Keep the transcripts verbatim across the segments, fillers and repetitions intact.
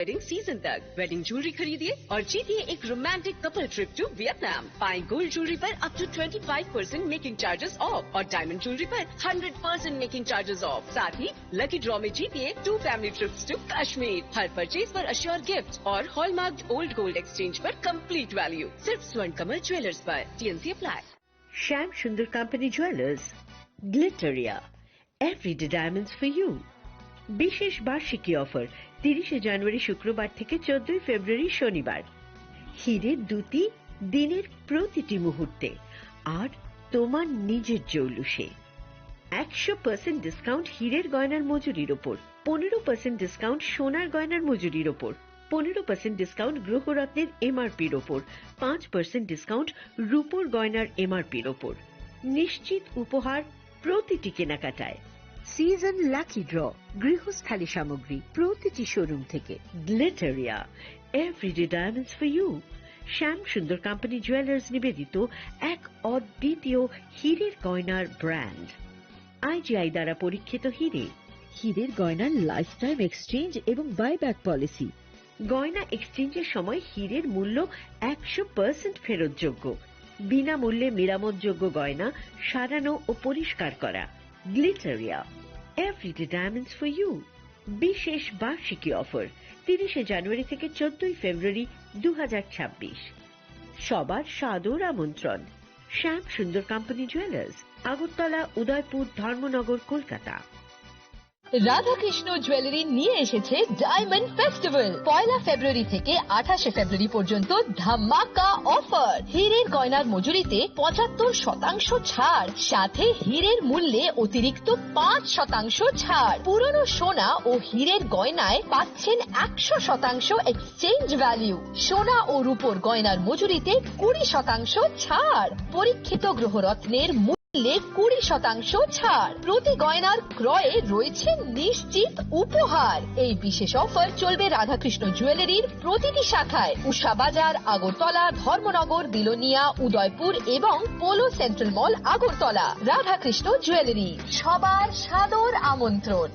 Wedding season तक wedding jewellery खरीदिए और जीतिए एक romantic couple trip to Vietnam. पाएं गोल्ड ज्वेलरी पर up to twenty five percent making charges off और डायमंड ज्वेलरी पर hundred percent making charges off. साथ ही लकी ड्रॉ में जीतिए two family trips to Kashmir. हर परचेज पर अश्योर गिफ्ट और हॉलमार्क ओल्ड गोल्ड एक्सचेंज पर कंप्लीट वैल्यू। सिर्फ स्वर्ण कमल ज्वेलर्स पर। TNC apply. Shyam Sundar company jewellers, ग्लिटरिया, एवरीडे डायमंड्स फॉर यू। বিশেষ বার্ষিকী অফার, তিরিশে জানুয়ারি শুক্রবার থেকে চোদ্দই ফেব্রুয়ারি শনিবার। হীরের দ্যুতি দিনের প্রতিটি মুহূর্তে, আর তোমার নিজের জৌলুসে। একশো পার্সেন্ট ডিসকাউন্ট হীরের গয়নার মজুরির ওপর, পনেরো পার্সেন্ট ডিসকাউন্ট সোনার গয়নার মজুরির ওপর, পনেরো পার্সেন্ট ডিসকাউন্ট গ্রহরত্নের এমআরপির ওপর, পাঁচ পার্সেন্ট ডিসকাউন্ট রূপোর গয়নার এমআরপির ওপর। নিশ্চিত উপহার প্রতিটি কেনাকাটায়। সিজন লাকি ড্র, গৃহস্থালী সামগ্রী প্রতিটি শোরুম থেকে। Glitteria, everyday diamonds for you. Shyam Sundar company jewellers নিবেদিত এক অদ্বিতীয় হীরের গয়নার ব্র্যান্ড। আইজিআই দ্বারা পরীক্ষিত হীরে। হীরের গয়নার লাইফ টাইম এক্সচেঞ্জ এবং বাইব্যাক পলিসি। গয়না এক্সচেঞ্জের সময় হীরের মূল্য একশো পার্সেন্ট ফেরতযোগ্য। বিনামূল্যে মেরামতযোগ্য গয়না সারানো ও পরিষ্কার করা। Glitteria, everyday diamonds for you. বিশেষ বার্ষিকী অফার, তিরিশে জানুয়ারি থেকে চোদ্দই ফেব্রুয়ারি দু হাজার ছাব্বিশ। সবার সাদর আমন্ত্রণ। শ্যাম সুন্দর কোম্পানি জুয়েলার্স, আগরতলা, উদয়পুর, ধর্মনগর, কলকাতা। রাধাকৃষ্ণ জুয়েলারি নিয়ে এসেছে ডায়মন্ড ফেস্টিভ্যাল। পয়লা ফেব্রুয়ারি থেকে আঠাশে ফেব্রুয়ারি পর্যন্ত ধামাকা অফার। হীরের গয়নার মজুরিতে পঁচাত্তর শতাংশ ছাড়, সাথে হীরের মূল্যে অতিরিক্ত পাঁচ শতাংশ ছাড়। পুরনো সোনা ও হীরের গয়নায় পাচ্ছেন একশো শতাংশ এক্সচেঞ্জ ভ্যালু। সোনা ও রূপোর গয়নার মজুরিতে কুড়ি শতাংশ ছাড়। পরীক্ষিত গ্রহরত্নের মূল্যে কুড়ি শতাংশ ছাড়। প্রতি গয়নার ক্রয়ে রয়েছে নিশ্চিত উপহার। এই বিশেষ অফার চলবে রাধাকৃষ্ণ জুয়েলারির প্রতিটি শাখায়, উষা বাজার, আগরতলা, ধর্মনগর, বিলোনিয়া, উদয়পুর এবং পোলো সেন্ট্রাল মল, আগরতলা। রাধাকৃষ্ণ জুয়েলারি, সবার সাদর আমন্ত্রণ।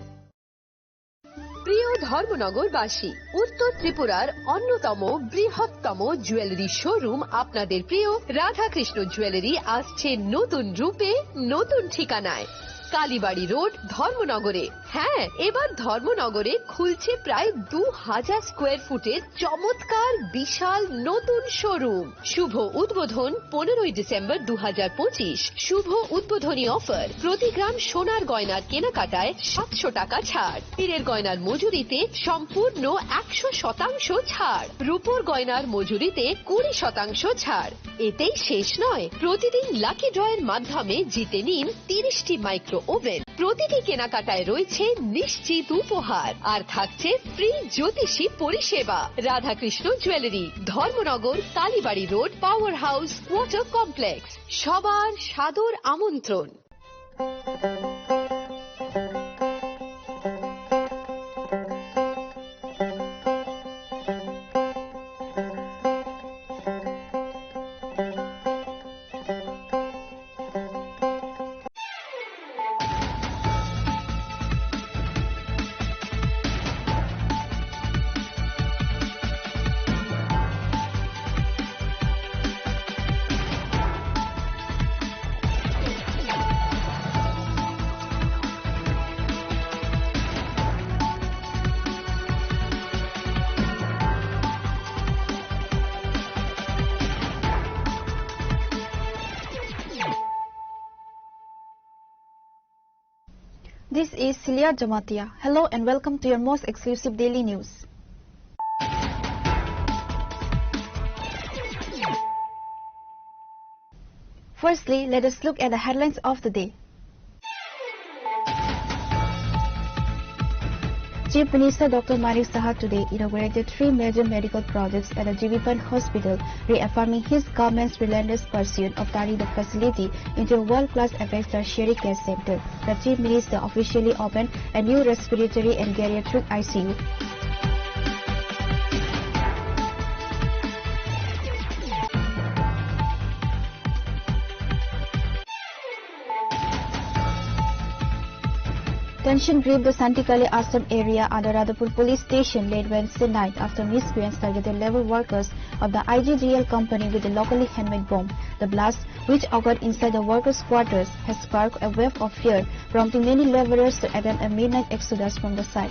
প্রিয় ধর্মনগরবাসী, উত্তর ত্রিপুরার অন্যতম বৃহত্তম জুয়েলারি শোরুম আপনাদের প্রিয় রাধাকৃষ্ণ জুয়েলারি আসছে নতুন রূপে, নতুন ঠিকানায়। কালীবাড়ি রোড, ধর্মনগরে। হ্যাঁ, এবার ধর্মনগরে খুলছে প্রায় দু হাজার স্কোয়ার ফুটের চমৎকার বিশাল নতুন শোরুম। শুভ উদ্বোধন পনেরোই ডিসেম্বর দু হাজার পঁচিশ। শুভ উদ্বোধনী অফার, প্রতি গ্রাম সোনার গয়নার কেনাকাটায় সাতশো টাকা ছাড়, হীরের গয়নার মজুরিতে সম্পূর্ণ একশো শতাংশ ছাড়, রূপোর গয়নার মজুরিতে কুড়ি শতাংশ ছাড়। এতেই শেষ নয়, প্রতিদিন লাকি ড্রয়ের মাধ্যমে জিতে নিন তিরিশটি মাইক্রো ওভেন। প্রতিটি কেনাকাটায় রয়েছে নিশ্চিত উপহার, আর থাকছে ফ্রি জ্যোতিষী পরিষেবা। Radhakrishna jewellery, Dharmanagar, Kalibari road, power house, water complex. সবার সাদর আমন্ত্রণ। This is Celia Jamatia. Hello and welcome to your most exclusive daily news. Firstly, let us look at the headlines of the day. Chief Minister Doctor Manik Saha today inaugurated three major medical projects at the G B Pant Hospital, reaffirming his government's relentless pursuit of turning the facility into a world-class apex tertiary care center. The Chief Minister officially opened a new respiratory and geriatric I C U. Tension gripped the Santikali Ashram area under Radhapur police station late Wednesday night after miscreants targeted labour workers of the I G G L company with a locally handmade bomb. The blast, which occurred inside the workers' quarters, has sparked a wave of fear, prompting many labourers to attempt a midnight exodus from the site.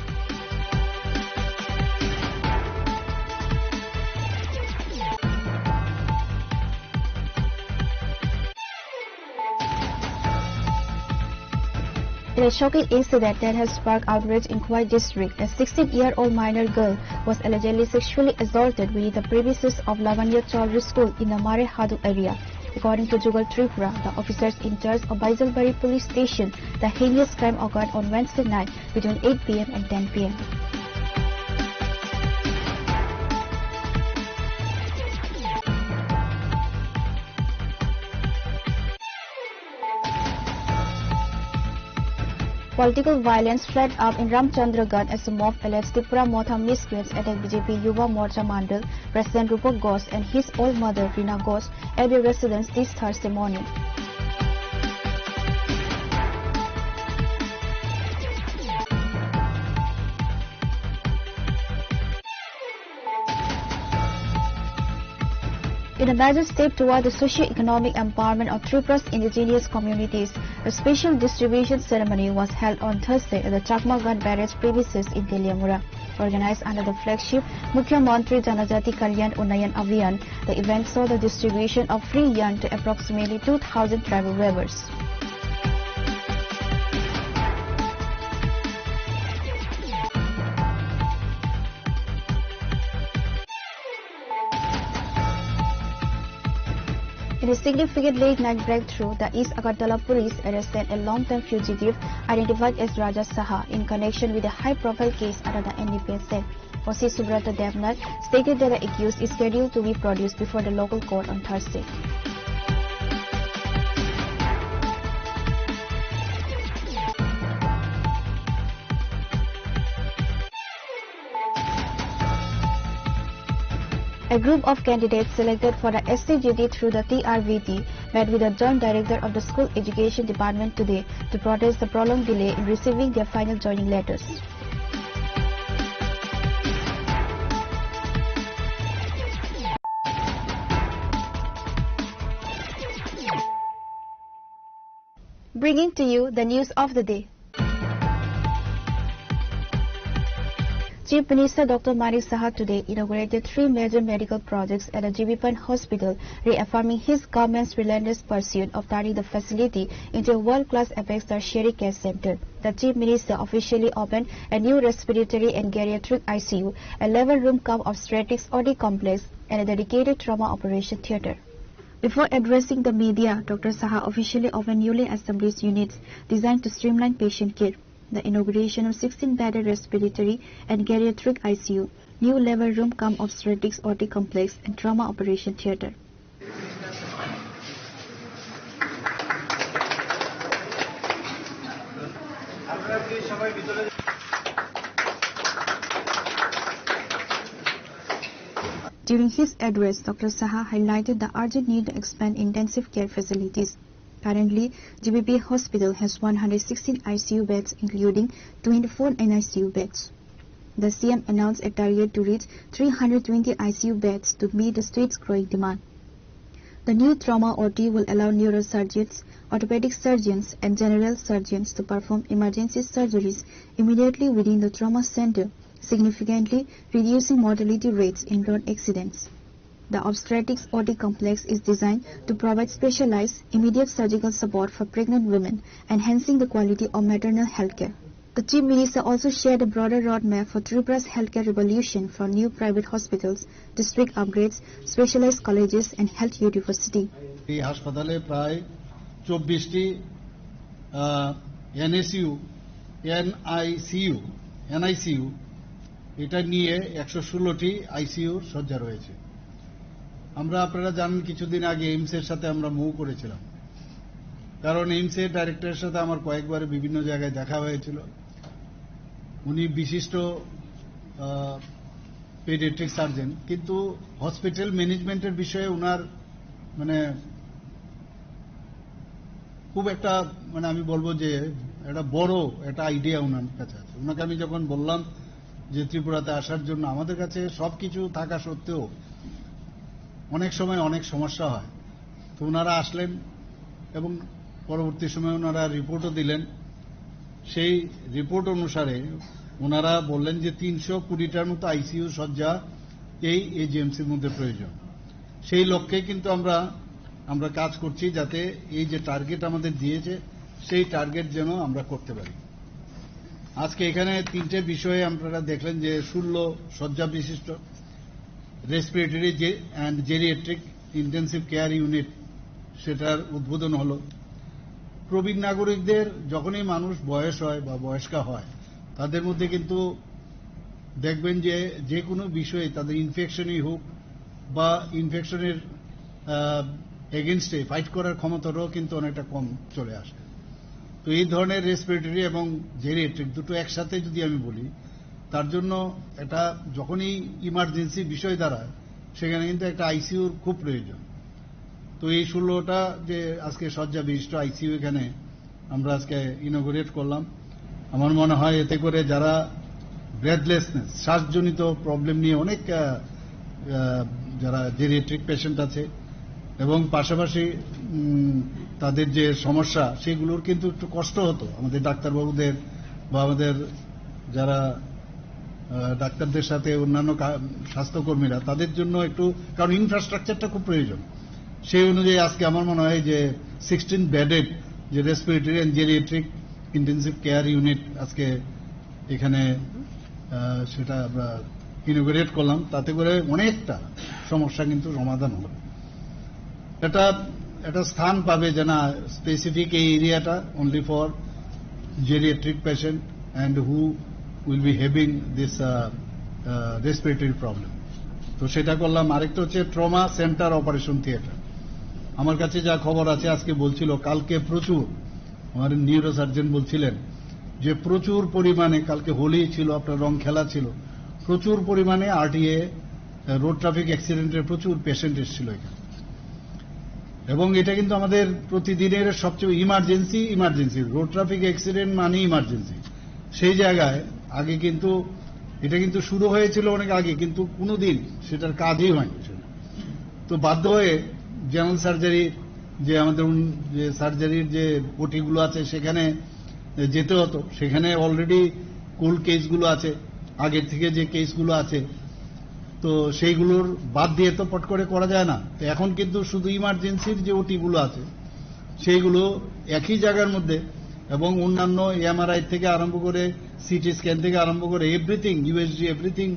In a shocking incident that has sparked outrage in Khowai district, a sixteen-year-old minor girl was allegedly sexually assaulted within the premises of Lavanya Chaudhary School in the Mare Hadu area. According to Jugal Tripura, the officers in charge of Baijalbari police station, the heinous crime occurred on Wednesday night between eight P M and ten P M. Political violence flared up in Ramchandragarh as a mob alleged Tipra Motha miscreants attacked B J P Yuva Morcha Mandal President Rupak Ghosh and his old mother Rina Ghosh at their residence this Thursday morning. In a major step toward the socio-economic empowerment of Tripura's indigenous communities, a special distribution ceremony was held on Thursday at the Chakma Ganj Barrage premises in Teliamura. Organized under the flagship Mukhyamantri Janajati Kalyan Unnayan Abhiyan, the event saw the distribution of free yarn to approximately two thousand tribal weavers. In a significant late-night breakthrough, the East Agartala police arrested a long-time fugitive identified as Raja Saha in connection with a high-profile case under the N D P S Act. O C Subrata Debnath stated that the accused is scheduled to be produced before the local court on Thursday. A group of candidates selected for the S T G T through the T R V T met with the Joint Director of the School Education Department today to protest the prolonged delay in receiving their final joining letters. Bringing to you the news of the day. Chief Minister Doctor Manik Saha today inaugurated three major medical projects at the G B Pant Hospital, reaffirming his government's relentless pursuit of turning the facility into a world-class apex tertiary care center. The Chief Minister officially opened a new respiratory and geriatric I C U, a eleven-room cum obstetrics O D complex, and a dedicated trauma operation theatre. Before addressing the media, Doctor Saha officially opened newly established units designed to streamline patient care. The inauguration of sixteen-bedded respiratory and geriatric I C U, new labor room cum obstetrics O T complex, and trauma operation theatre. During his address, Doctor Saha highlighted the urgent need to expand intensive care facilities. Currently, G B P hospital has one hundred sixteen I C U beds, including twenty-four N I C U beds. The C M announced a target to reach three hundred twenty I C U beds to meet the state's growing demand. The new trauma O T will allow neurosurgeons, orthopedic surgeons, and general surgeons to perform emergency surgeries immediately within the trauma center, significantly reducing mortality rates in road accidents. The obstetrics O T complex is designed to provide specialized, immediate surgical support for pregnant women, enhancing the quality of maternal healthcare. The Chief Minister also shared a broader roadmap for Tripura's healthcare revolution for new private hospitals, district upgrades, specialized colleges, and health university. এই হাসপাতালে প্রায় চব্বিশটি NSU, NICU, NICU, এটা নিয়ে একশো ষোলোটি আইসিইউ শয্যা রয়েছে। আমরা, আপনারা জানেন, কিছুদিন আগে এইমসের সাথে আমরা মুভ করেছিলাম, কারণ এইমসের ডাইরেক্টরের সাথে আমার কয়েকবার বিভিন্ন জায়গায় দেখা হয়েছিল। উনি বিশিষ্ট পেডিয়াট্রিক সার্জন, কিন্তু হসপিটাল ম্যানেজমেন্টের বিষয়ে ওনার, মানে, খুব একটা, মানে, আমি বলবো যে একটা বড় একটা আইডিয়া ওনার কাছে আছে। ওনাকে আমি যখন বললাম যে ত্রিপুরাতে আসার জন্য, আমাদের কাছে সব কিছু থাকা সত্ত্বেও অনেক সময় অনেক সমস্যা হয়। তো ওনারা আসলেন এবং পরবর্তী সময় ওনারা রিপোর্টও দিলেন। সেই রিপোর্ট অনুসারে ওনারা বললেন যে তিনশো কুড়িটার মতো আইসিইউ শয্যা এই এজিএমসির মধ্যে প্রয়োজন। সেই লক্ষ্যে কিন্তু আমরা, আমরা কাজ করছি যাতে এই যে টার্গেট আমাদের দিয়েছে, সেই টার্গেট যেন আমরা করতে পারি। আজকে এখানে তিনটে বিষয়ে আপনারা দেখলেন যে ষোলো শয্যা বিশিষ্ট রেসপিরেটরি যে, and geriatric intensive care unit, সেটার উদ্বোধন হলো। প্রবীণ নাগরিকদের যখনই মানুষ বয়স হয় বা বয়স্কা হয়, তাদের মধ্যে কিন্তু দেখবেন যে, যে কোনো বিষয়ে তাদের ইনফেকশনই হোক বা ইনফেকশনের, আহ, এগেনস্টে ফাইট করার ক্ষমতাটাও কিন্তু অনেকটা কম চলে আসে। তো এই ধরনের রেসপিরেটরি এবং জেরিয়াট্রিক দুটো একসাথে যদি আমি বলি, তার জন্য এটা যখনই ইমার্জেন্সি বিষয় দাঁড়ায়, সেখানে কিন্তু একটা আইসিইউর খুব প্রয়োজন। তো এই ষোলোটা যে আজকে শয্যা বিশিষ্ট আইসিইউ এখানে আমরা আজকে ইনোগুরেট করলাম, আমার মনে হয় এতে করে যারা ব্রেথলেসনেস, শ্বাসজনিত প্রবলেম নিয়ে অনেক, আহ, আহ, যারা জেরিয়াট্রিক পেশেন্ট আছে এবং পাশাপাশি, উম, তাদের যে সমস্যা, সেগুলোর কিন্তু একটু কষ্ট হতো আমাদের ডাক্তারবাবুদের বা আমাদের যারা, আহ, ডাক্তারদের সাথে অন্যান্য কা-, স্বাস্থ্যকর্মীরা, তাদের জন্য একটু, কারণ ইনফ্রাস্ট্রাকচারটা খুব প্রয়োজন। সেই অনুযায়ী আজকে আমার মনে হয় যে সিক্সটিন বেডেড যে respiratory and geriatric intensive care unit আজকে এখানে, আহ, সেটা আমরা ইনোগুরেট করলাম, তাতে করে অনেকটা সমস্যা কিন্তু সমাধান হবে। এটা, একটা স্থান পাবে যে না, স্পেসিফিক এই এরিয়াটা only for geriatric patient and who will be having this, uh, uh, respiratory problem। তো সেটা করলাম। আরেকটা হচ্ছে ট্রমা সেন্টার অপারেশন থিয়েটার। আমার কাছে যা খবর আছে, আজকে বলছিল কালকে প্রচুর, আমার নিউরোসার্জন বলছিলেন যে প্রচুর পরিমাণে, কালকে হোলি ছিল, আপনার রং খেলা ছিল, প্রচুর পরিমাণে আরটিএ, রোড ট্রাফিক অ্যাক্সিডেন্টের প্রচুর পেশেন্ট এসেছিল এখানে। এবং এটা কিন্তু আমাদের প্রতিদিনের সবচেয়ে emergency, emergency road traffic accident মানে ইমার্জেন্সি। সেই জায়গায় আগে কিন্তু, এটা কিন্তু শুরু হয়েছিল অনেক আগে, কিন্তু কোনোদিন সেটার কাজই হয়নি। তো বাধ্য হয়ে জেনারেল সার্জারি, যে আমাদের উন-, যে সার্জারির যে ওটিগুলো আছে, সেখানে যেতে হতো। সেখানে অলরেডি কোল্ড কেসগুলো আছে, আগের থেকে যে কেসগুলো আছে, তো সেইগুলোর বাদ দিয়ে তো পট করে করা যায় না। তো এখন কিন্তু শুধু ইমার্জেন্সির যে ওটিগুলো আছে, সেইগুলো একই জায়গার মধ্যে, এবং অন্যান্য এমআরআই থেকে আরম্ভ করে, সিটি স্ক্যান থেকে আরম্ভ করে, এভরিথিং, ইউএসজি, এভরিথিং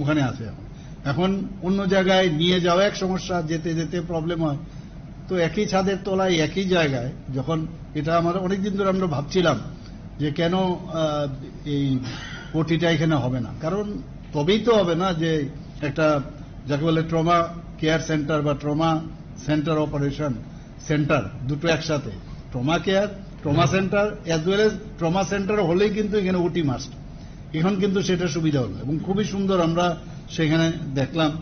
ওখানে আছে। এখন, এখন অন্য জায়গায় নিয়ে যাওয়া এক সমস্যা, যেতে যেতে প্রবলেম হয়। তো একই ছাদের তলায় একই জায়গায় যখন, এটা আমরা অনেকদিন ধরে আমরা ভাবছিলাম যে কেন, আহ, এই ওটিটা এখানে হবে না, কারণ তবেই তো হবে না যে একটা, যাকে বলে ট্রমা কেয়ার সেন্টার বা ট্রমা সেন্টার অপারেশন সেন্টার, দুটো একসাথে, trauma care, trauma centre, as well as trauma centre হলেই কিন্তু এখানে ওটি মাস্ট। এখন কিন্তু সেটা সুবিধা হলো এবং খুবই সুন্দর আমরা সেখানে দেখলাম।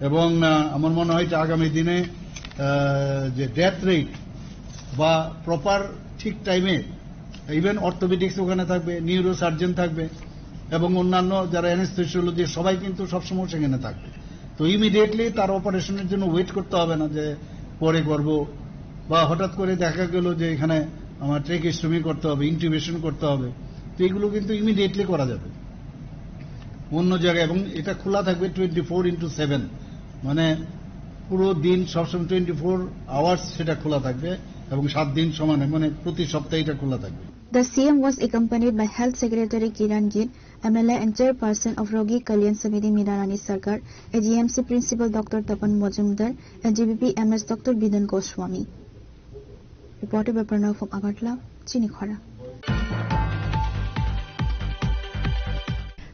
এবং, আহ, আমার মনে হয় যে আগামী দিনে, আহ, যে ডেথ রেট বা প্রপার ঠিক টাইমে, ইভেন অর্থোপেডিক্স ওখানে থাকবে, নিউরো সার্জন থাকবে এবং অন্যান্য যারা অ্যানেস্থেসিওলজি, সবাই কিন্তু সবসময় সেখানে থাকবে। তো ইমিডিয়েটলি তার অপারেশনের জন্য ওয়েট করতে হবে না যে পরে করব, বা হঠাৎ করে দেখা গেল যে এখানে আমার ট্রেকিওস্টমি করতে হবে, ইন্টিউবেশন করতে হবে, তো এগুলো কিন্তু ইমিডিয়েটলি করা যাবে অন্য জায়গায়। এবং এটা খোলা থাকবে টোয়েন্টি ফোর ইন্টু সেভেন, মানে পুরো দিন সবসময় টোয়েন্টি ফোর আওয়ার্স সেটা খোলা থাকবে এবং সাত দিন সমানে, মানে প্রতি সপ্তাহে এটা খোলা থাকবে। The C M was accompanied by Health Secretary Kiran Gill, M L A and Chairperson of Rogi Kalyan Samiti Mirarani Sarkar, A G M C Principal Doctor Tapan Majumdar, and G B P M S Doctor Bidan Goswami. Reporter by Pranav from Agartala, Chini Khora.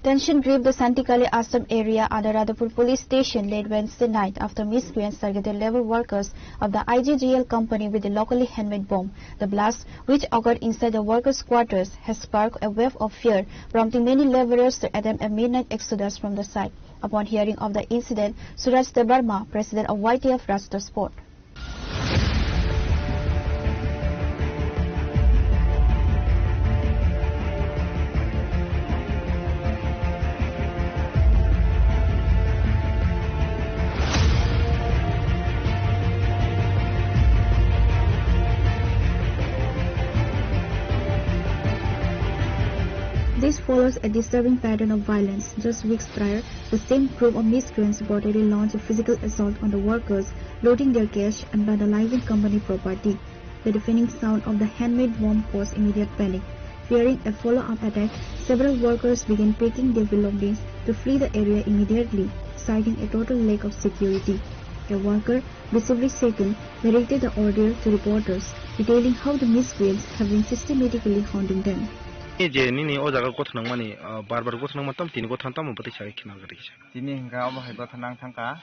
Tension gripped the Santikali Ashram area under Radhapur police station late Wednesday night after miscreants targeted labour workers of the I G G L company with a locally handmade bomb. The blast, which occurred inside the workers' quarters, has sparked a wave of fear, prompting many labourers to attempt a midnight exodus from the site. Upon hearing of the incident, Suraj Debbarma, president of Y T F, rushed the spot. Follows a disturbing pattern of violence. Just weeks prior, the same group of miscreants reportedly launched a physical assault on the workers, looting their cash and vandalizing company property. The deafening sound of the handmade bomb caused immediate panic. Fearing a follow-up attack, several workers began packing their belongings to flee the area immediately, citing a total lack of security. A worker, visibly shaken, narrated the ordeal to reporters, detailing how the miscreants have been systematically haunting them. Ni je nini o jaga gotha nangmani, ah, bar bar gotha nangma tam tini gotha tamo bwtwi sawi khina gari kisa. Tini hingka obo hai gotha nang thangka,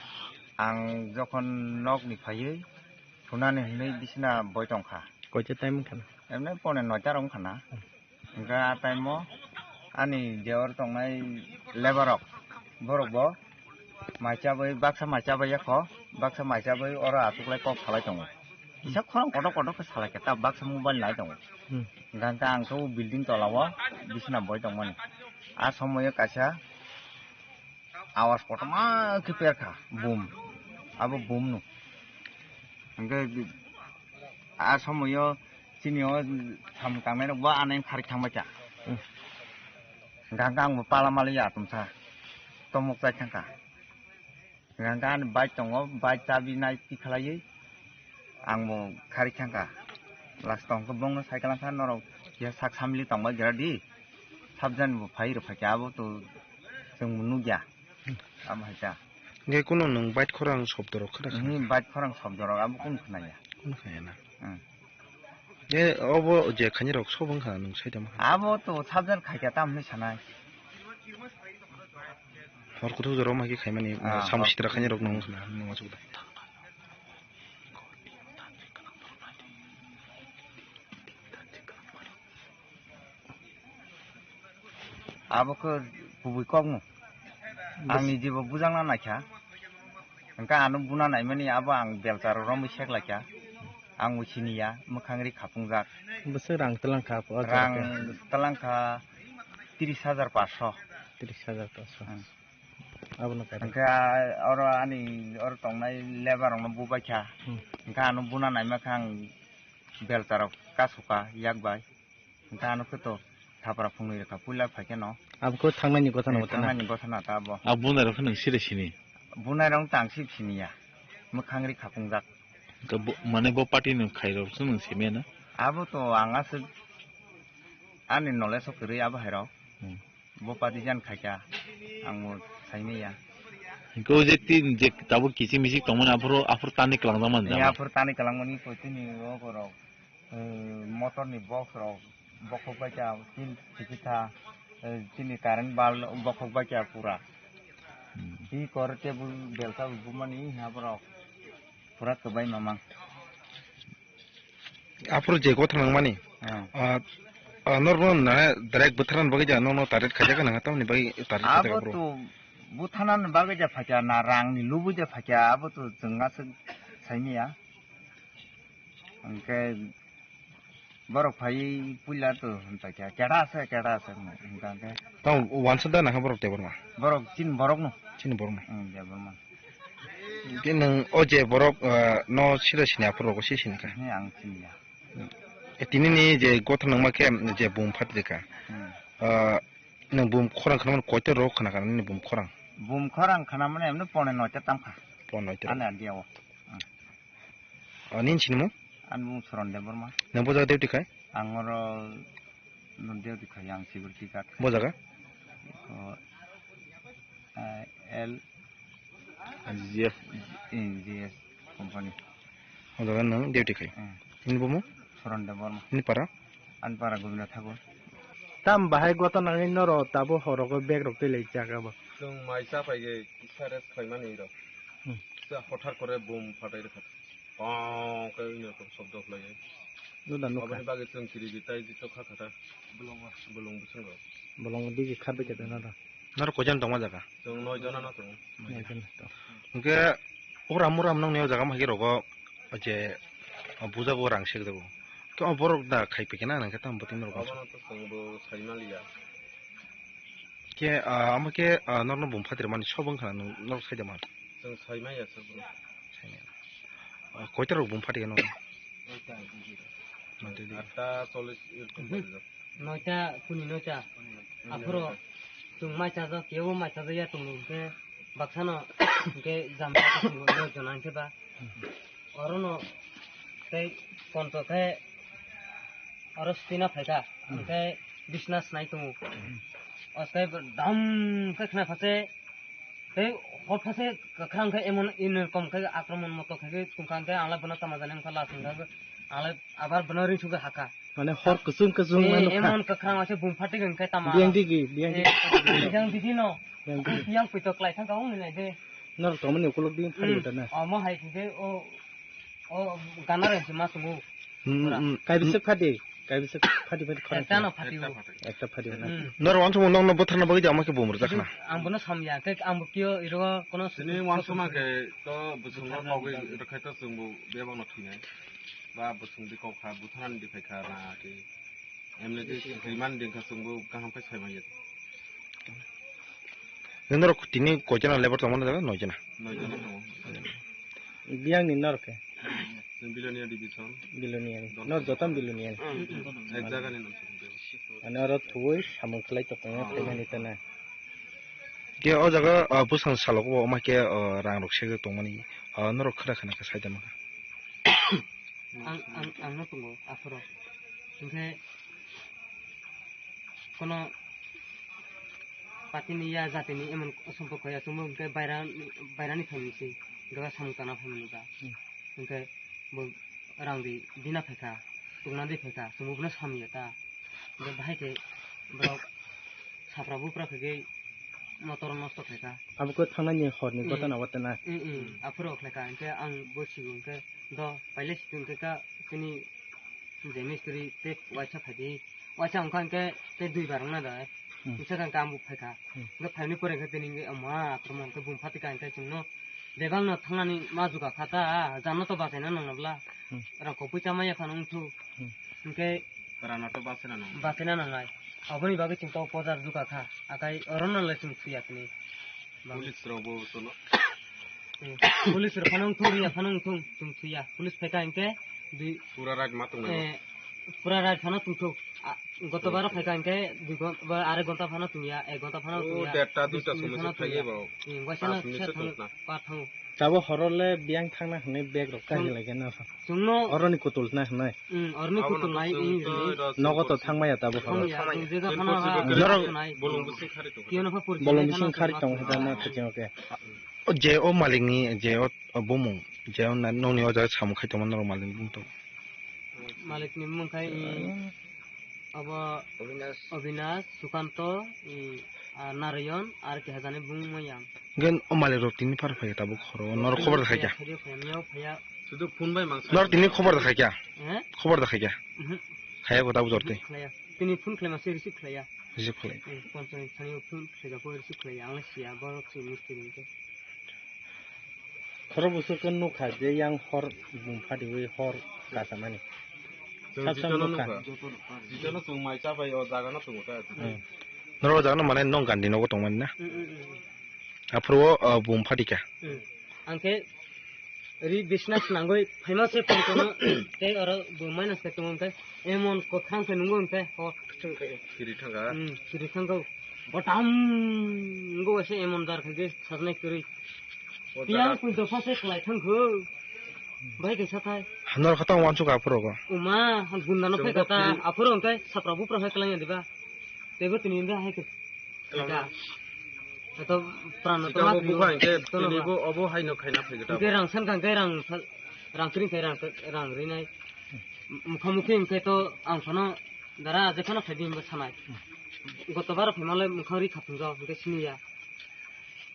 ang jokhon nok ni phaiwi thunani hinwi bisina boi tongkha. Koita time wngkha na? Emne pone noita rok wngkha na. Hingke a time o ani je oro tongnai labour rok, borok bo mai chabwi, baksa mai chabwi yakho, baksa mai chabwi oro achuklai kok salai tongo. Kisa khorang kotor kotor khe salai khe ta baksa mobile nai tongo. Hmm. Hingke ang khe o building tola o bisina boi tongmani. A somoio kaisa awas kotorma khe perkha, boom. Abo boom no. Hingke a somoio chini o samung tangnai rok bo aneng kharik thangbai kha. Hmm. Hingke ang bo pala mali ya tumsa tomok chai thangkha. Hingke ani bike tongo, bike chabi nai tikhalaiwi ang bo kharik thangkha. Last tong khe bongno cycle wngkha norok ya sak samili tongbai gra di. Sabjani bo phai rw phaikha abo to chwng bo nukya. Amo hai ta. Hingke kuno nwng bike khorang sobdo rok khna kha? Hini bike khorang sobdo rok abo kunu khnaya. Kunu khnaya na? Hmm. E, obo je khaini rok sobo wngkha nwng saida ma? Abo to sabjan khaikha tam hinwi sanai. Hor kuthuk jora ma khe khaimani, ah, samung hor sitra khaini rok nwng khna, nwng asuk da. Abo khe kubui kokno. Bas- Ang ni jibo bujangna naikha. Hingke ano buna naimani abo ang belcharo romwi seklaikha. Ang bo siniya, mwkhang ri khapungjak. Bwswk rang twlang kha, o jaga rang khe? Twlang kha tris hajar paanch sho. Tris hajar paanch sho. Hmm. Abono kari. Hingke a-, oro ani oro tongnai labour rokno bubaikha. Hmm. Hingke ano buna naima khe ang belcharok kasukha yak bai. Hingke ano khe to thapra phungnwi rwkha puila phaikhe no. Abo khe thangnani gotha no. Eh, thangnani gotha na ta abo. Abo bunai rok khe nwng siri sini? Bunai rok tang sip siniya. Mwkhang ri khapungjak. Hingke bo, mane bo party ni khairok se nwng simi ya na? Abo to ang aswk ani knowledge o kwrwi abo hai rok. Hmm. Bo party jan khaikha, ang bo saimaya. Hingke o je tin je tabuk kiching miching tongmani aphuru, aphuru tani kwlangjak mani. Ni jama. Aphuru tani kwlangmani koi tini o borok, eh, motor ni box rok bokhok bai kha tin sikitha, eh, tini current bulb bokhok bai kha pura. Hmm. Hi kor tebul belsa bumani ha borok pura kwbai mamang. Aphuru je gotha nangmani. Hmm. Ah, ah, norokno na direct bwtharnani bagwi ja, norokno target khaijak nang, tamoni bagwi target khaijak abo aphuru? To bwtharnani bagwi ja phaikha na, rangni lubui ja phaikha, abo to chwng aswk saimaya. Hingke borok phaiwi puila to hwnpaikha, kera ase, kera ase, hwnka hwnkhe. Tamo wansa da nangkha borok Debbarma? Borok chini borokno. Chini borokno? Hmm, Debbarma. Hingke nwng o je borok, ah, no sira sini aphuru rogo se sini kha? He, ang siniya. E, tini ni je gotha nangma khe je bum phatri kha. Hmm. Ah, nwng bum khorang khna mani koita rok khna kha nini bum khorang? Bum khorang khna mani emni pone noita tam kha. Pone noita. Ani adia o. Hmm. Ah, nini sinimung? Ani mung Soron Debbarma. Nwng bo jaga duty khai? Ang oro no duty khai, ang security guard. Bo jaga? Ko, eh, L G F. Eh, G F company. O jaga nwng duty khai? Hmm. Nini bumung? Soron Debbarma. Nini para? Ani para Gobinda Thakur. Tam bahai gotha nangwi noro tabo horogo bag rok twi lai jaga bo. Chwng mai cha phai khe kisa rest khlaimani rok. Hmm. Kisa hothar kore bum phatai rwkha. Pong khe wngya kok shobdo khlaiwi. Nuda nukha. Aboni bagwi chwng kirigi tai jito kha kha ta. Bolong bwswngo. Bolong digi kha bikhe ta nada. Norok koijon tongma jaga? Chwng noi jona no tongo. Noi jona to. Hwnkhe uram uram nongni o jaga ma hai khe rogo je bujago rang sek jago. Khe o borok da khai phi khe na nang khe tamo bwtwi norok. Abono to chwng bo sai maliya. Khe, ah, amo khe, ah, norno bum phatir mani sobo wngkha na norok sai da man? Chwng sai maya se bono. Sai maya. Ah, koita rok bum phatir khe norok? Atta chollish erokom barijak. Noita, puni noita. Aphuru chwng mai chajak, kebo mai chajak ya tongni hwnkhe baksano hwnkhe jam noi jona hwnkhe ba. Orono tei konto khe oro stina phaikha, hwnkhe bisna snai tongo. Oskhe dam khe khna phache tei hor phache kwkhwrang khe emon in rokom khe akromon moto khe tongkha hwnkhe ang lai bono tama jani wngkha last wngkha hwnkhe ang lai abar bono ring sugwi hakha. Mane hor kwchwng kwchwng Eh, ma nukha. Emon kwkhwrang waise bum phatik hwnkhe tama. Biyang digi, biyang digi. Eh, biyang digi no. Biyang digi. Yang puito klai thangkha wngni nai de. Norok tongmani ukulok di phari Hmm. wngkha na. Omo hai khe o, o gana reng se ma tongo. Hmm, Pura. hmm. Kaibiswk phadi, kaibiswk phadi phadi khorang Ekta no khe. Phati o. Ekta phadi na. Hmm. Norok wansukmung nokno bwtharna bagwi de ama khe bum rwjak khna. Ang bono samya, khe ang bo kio iro kono Sini wansukma khe to bwswng rok kogwi rwkhai to chwng bo bebak no thwinai. Ba bwswng di kok kha, bwtharani di phai kha na khe. Emne khe rimani di wngkha chwng bo kaham khe sai manya. Norok tini koi jana lebar tongmani jaga? Noi jana. Noi jana tongo. Biyang ni norok khe? Chwng Bilonia division. Bilonia ni. Don. Nor joto Bilonia ni. Hmm. Ek jaga ni nang chwng. Ani oro thuwi samung khlai tongmani Ah. khaimani tana. Khe o jaga, ah, bwsang salok bo ma khe, ah, rang rok sejak tongmani, ah, norok khwna khwna khe sai tongma kha. Ang, ang, ang no tongo, aphuru. Hinkhe kono patini ya jatini emon somporko ya chwngbo hinkhe baira, bairani phaimani se, doga samung tana phaimani ba. Hmm. Hinkhe bo rang di, dina phaikha, tungna di phaikha, chwngbo bono samya ta. Bo bahai khe borok sapra bupra khe motor nosto khaikha. Abo khe thangnani horni Hmm. gotana watana. Hmm, hmm. Aphuru khlaikha, hinkhe ang bo sigo hinkhe do pailai sigo hinkhe ka chini je mistri tei waisa phaidi, waisa wngkha hinkhe tei dui bar wngna da. Hmm. Kisa kang kambu phaikha. Hmm. Hinkhe phaini pore hinkhe tini hinkhe ama akromon hinkhe bum phatika hinkhe chwngno bebakno thangnani ma juga kha ta, jano to bachaina nangna bla. Hmm. Rang kok puisa maya phano wngthu. Hmm. Hinkhe Rano to basena nang. Basena nangnai. Aboni bagwi chwng to pojar juga kha. Akai orono le chwng thuya tini. Police rok bo cholo. Eh, police rok phano wngthung, riya phano wngthung, chwng thuya. Police phaikha hinkhe dui Pura rat ma tongnai. Eh, pura rat phano tongthok. Ah, goto baro phaikha hinkhe dui ghon-, ba, are ghonta phano tongya, ek ghonta phano Oh, tongya. Derta, duita Bis minute somoi phano se phaiye tongya. Bo. Hmm, waisa Pas no minute kisa se thang-, tongna. Pa thango. Tabo horole biyang thangna hinwi bag rok kahi lai khe no. Chwngno Oroni kutul na hinwi. Hmm, oroni Abono kutul nai, chwng i to rini. Nogo to thangmaya tabo horo. Thangmaya, chwng jega phano ha, Norok nai. Bolong bising khari tong. Kiyano pha porichai Bolong nai bising phano khari tong hita na thajeng oke. O je o malik ni je o, o bumung, je o na nokni o jaga samung khai tongma norok malik ni bumung to. Malik ni bumung khai i abo Obinash. Obinash, Sukanto, i, a, Narayon, ar ki hajani bumung yang. Gen o malik rok tini par phai tabuk horo, norok khobar da khai kya? Phaiya, phaiya, phaiya, phaiya. Sudu phone bai mangsa. Nor tini khobar da khai kya? Eh? Khobar da khai kya? Mhm. Khaya ko tabu jorte. Khlaiya. Tini phone khlai mase receive khlaiya. Receive khlai. Eh, phone chani phone khlai ko receive khlaiya. Ang siya borok si mistri ni ke. Khoro busu ko nukha je yang hor bum phadi wi hor kasamani. Chwng Sab sam jitono nukha. Nukha. Jitono chwng mai cha bai o jaga no chwng ta. Hmm. Noro jaga no mane nong gandi nogo tongmani na. Hmm, hmm, hmm, hmm. Aphuru o, o bum phadi kha. Hmm. Ang khe Ri bisna swnamgwi phaima se phone kono tei oro bo minus khe tongo hwnkhe emon kwkhwrang khe nungo hwnkhe ho. Kiri thangkha. Hmm, kiri thangkha. Botam wngwi waisa emon jar khe sajnai kwrwi. O Tiyang jaga. Pui dopha se kwlai thangkho. Bai khe sathai. Hanor khatang wansuk aphuru go. Uma, gundano Chwng phai kata, kiri. Aphuru hwnkhe sapra bupra hai kwlangya diba. Teibo tini hwnkhe hai khe. Kwlangya. Ata prano to Sika ma bo phai bukhang khe tono tini ba. Bo obo haino khaina phai gata. Hwnkhe rang san kang khe rang sa-, rang kring khe rang, rang rinai. Mukha mukhi hwnkhe to ang phano dara je phano phai di hwnba sanai. Goto baro phai malai mukha ri khaphung jao hwnkhe siniya.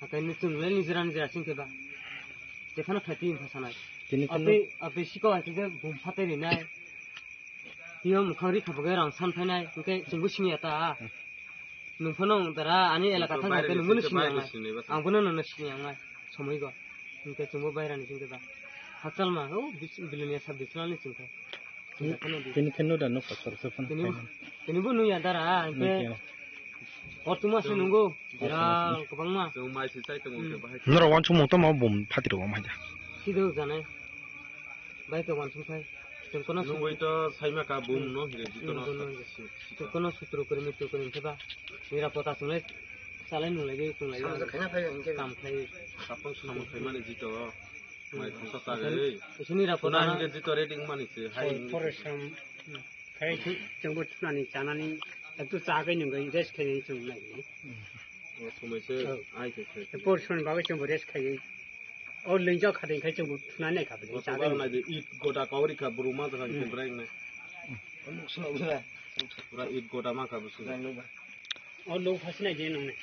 Hakai ni chwng le nijera nijera sing khe ba. Je phano phai di hwnba sanai. Tini kheno Abtwi, abtwi siko hai khe bum phatai rinai. Tio mukhang ri khabagai rang san phainai, hwnkhe chwngbo siniya ta. Nwng phano dara ani elaka thang khe nwngbo siniya wngnai. Ang bono nono siniya wngnai, somoi go. Hwnkhe chwngbo bairani hwnkhe ba. Hakchalma, o bis-, Bilonia sub division ni chwngkha. Tini khe nuda nukha sorsa phano. Tini, tini bo nuya dara, hwnkhe. Nuya. Kothoma se nungo, biral kwbangma. Chwng mai se chai tongo hwnkhe bahai. Norok wansukmung tamo bum phatiro wng haja. Sido janai. Bai khe wansuk phai. Chwng kono Nwngwi to saima ka bum no hire jito no. Chwng kono sutro kwrwi mitro kwrwi hwnkhe ba nirapota chwnglai chalai nunglai de chwnglai de. Samjak khaina phai hwnkhe. Kam khlai. Kapang samung khaimani jito. Mai thangsa tagwi. Isi nirapota. Khuna hwnkhe jito ready wngmani se hai. Forest sam khai chwngbo thunani chanani ektu chagwi nungwi rest khainani chwng nai. O somoi se ai khe khe. Portion bagwi chwngbo rest khaiwi. O lingjak kha de khai chwngbo thunani kha bini chagwi. Nai de it goda kauri kha buru ma thang khe breng ne. Pura it goda ma kha busu. O lo phasi nai de nung ne.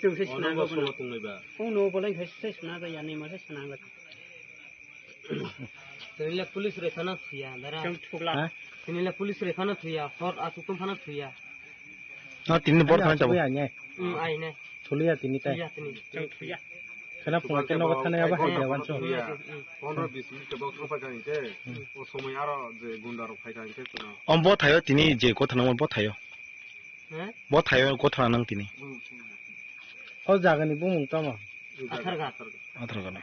Chwng se swnang go solo tongnai ba. O no bolai khai se swnang ga yani ma se swnang ga. Tini le police re khana thuya dara. Chwng thukla. Tini le police re khana thuya, hor asuk tum khana thuya. No, tini bor thang chabo. Hmm, ai ne. Thuliya tini tai. Thuya tini. Chwng thuya. Khana phunga ke nogo thana yaba hai jawan chwng. Pondro bis minute ke bok thang phai kha hingke. O somoi aro je gunda rok phai kha hingke chwng. Om bo thayo tini je gotha nang bo thayo. He? Bo thayo gotha nang tini. O jagani bumung tamo. Atharga. Atharga.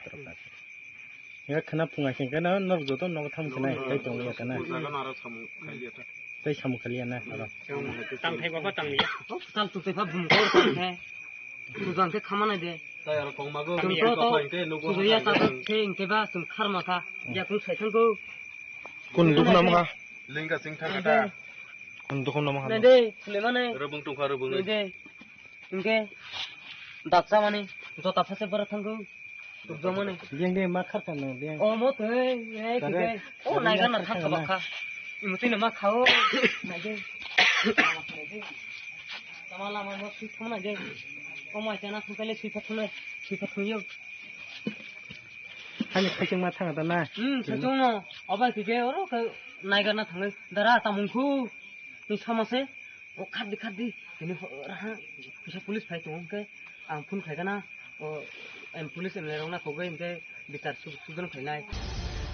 Ya khana phunga khe khana nok joto nok tham khana tai tong ya khana. Jaga nara samung khaliya ta. Tai samung khaliya na aro. Tang thai baba tang ya. Tal tu tepa bum kor tang thai. Tujang khe khamana de. Tai aro kong mago. Tum to to. Tujaya ta ta khe ingke ba tum khar ma kha. Ya kum sai thang ko. Kun duk nam kha. Lingka sing thang kha ta. Kun duk nam kha. Nai de, sule mane. Rubung tung kha rubung. Nai de. Ingke. Daksa mani. Jota phase bara thang ko. Duk jong mane. Yang de ma khar kha nang yang. O mo te, eh, kike. O nai ga na thang kha ba kha. Imutwi na ma kha o. Nai de. Tama lama no sui thangna je. O mai chana thangkale sui thangna, sui thangyo. Hani khaising ma thanga ta na? Hmm, khaising no. Obai kike oro khe naigarna thangai. Dara tamung khu. Ni samase. O khadi khadi. Ini raha. Bisa police phai tong ke. Ang phone khai kana. O em police em lerong na kogai ke. Bichar su-, sudan khainai.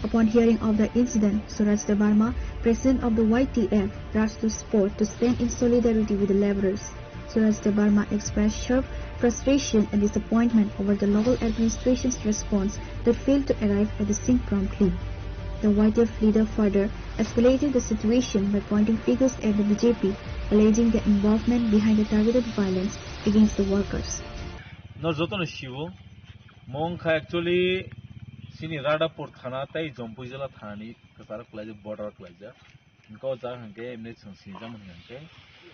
Upon hearing of the incident, Suraj Debbarma, president of the Y T F, rushed to spot to stand in solidarity with the laborers. Suraj Debbarma expressed sharp frustration and disappointment over the local administration's response that failed to arrive at the scene promptly. The Y T F leader further escalated the situation by pointing fingers at the B J P, alleging their involvement behind the targeted violence against the workers. No jotono siwo, mo wngkha actually chini Radhapur thana tei Jampuijala thanani kwcharo kwlaijak, border kwlaijak. Hwnkhe o jaga hwnkhe emne chwng sinijak mani hwnkhe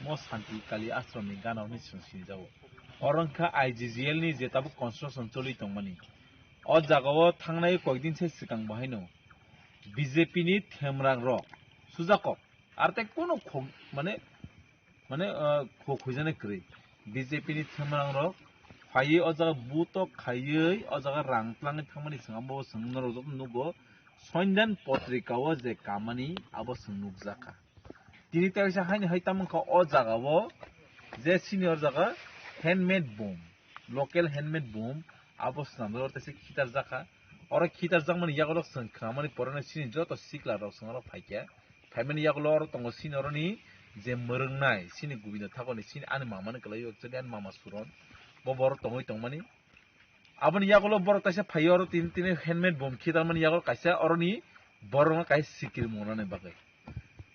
mo Santi Kali Ashram ni gana hwnwi chwng sinijago. Oro wngkha I G G L ni je tabuk construction choli tongmani. O jagao thangnai koikdin se swkang bo haino B J P ni themrang rok sujak kok. Ar tei kunu khok, mane, mane, ah, khok huijani kwrwi. B J P ni themrang rok phaiwi o jaga butok khaiwi o jaga rang twlangwi thangmani chwng abo chwng norok joto nugo. Sondan potrika o je kamani abo chwng nukjakha. Tini teisa haini hai tamo wngkha o jaga o je senior jaga handmade boom, local handmade boom abo swnamjak oro teisa khitarjakha. Oro khitarjakmani yago chwng khnamani porano chini joto sikla rok chwng oro phaikha. Phaimani yagulo oro tongo chini oroni je mwrwngnai, chini Gobindo Thakurni, chini ani mamani kwlaio, actually ani mama Suron. Bo borok tongwi tongmani. Aboni yagulo borok kaisa phaio oro tini, tini handmade boom khitarmani yagulo kaisa oroni borokno kaisa sikiri monani bagwi.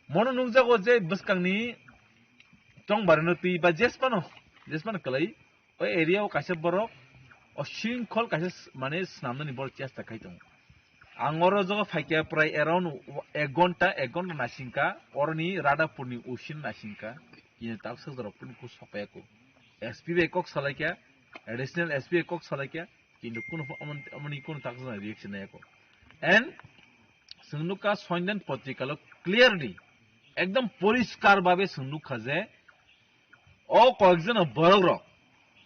Mono nukjago je bwskangni chongbarino twi ba jesmano, jesmano kwlai. O area o kaisa borok o sinkhol kaisa s-, mane swnamnani borok chesta khai tongo. Ang oro jogo phaikha prai around ek gonta, ek gonta naisingkha, oroni Radhapurni usin naisingkha, kini tak sokjak rok kunu kuk sokpaiya kho. S P bai kok salaikha, additional S P bai kok salaikha, kintu kunu pho-, amon-, amoni kunu tak sokjak reaction naiya kho. And chwng nukha Sondan Potrikalo clearly, ekdom poriskar babe chwng nukha je, o koyekjono borok rok,